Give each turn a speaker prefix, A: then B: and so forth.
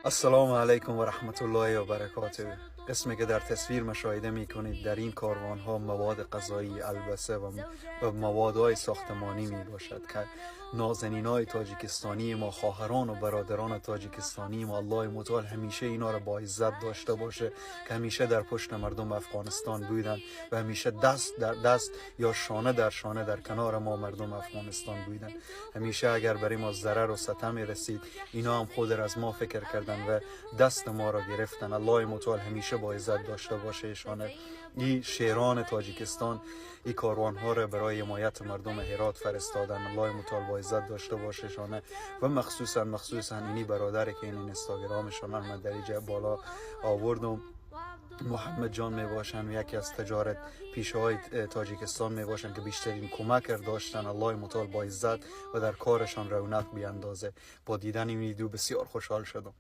A: السلام علیکم و رحمت الله و برکاته. قسمی که در تصویر مشاهده می کنید، در این کاروان ها مواد غذایی، البسه و موادهای ساختمانی می باشد که نازنین های تاجیکستانی ما، خواهران و برادران تاجیکستانی ما، الله متعال همیشه اینا را با عزت داشته باشه که همیشه در پشت مردم افغانستان بودن و همیشه دست در دست یا شانه در شانه در کنار ما مردم افغانستان بودن. همیشه اگر برای ما ضرر و ستم رسید، اینا هم خود را از ما فکر کردن و دست ما را گرفتن. الله متعال همیشه با عزت داشته باشه ایشانه. این شیران تاجیکستان این کاروان ها را برای حمایت مردم هرات فرستادن. الله متعال با عزت داشته باشه شانه و مخصوصا مخصوصا اینی برادر که این اینستاگرامشان من در اینجا بالا آوردم، محمد جان می باشن و یکی از تجارت پیشه های تاجیکستان می باشن که بیشترین کمک داشتن. الله متعال با عزت و در کارشان رونق بیاندازه. با دیدن این ویدیو بسیار خوشحال شدم.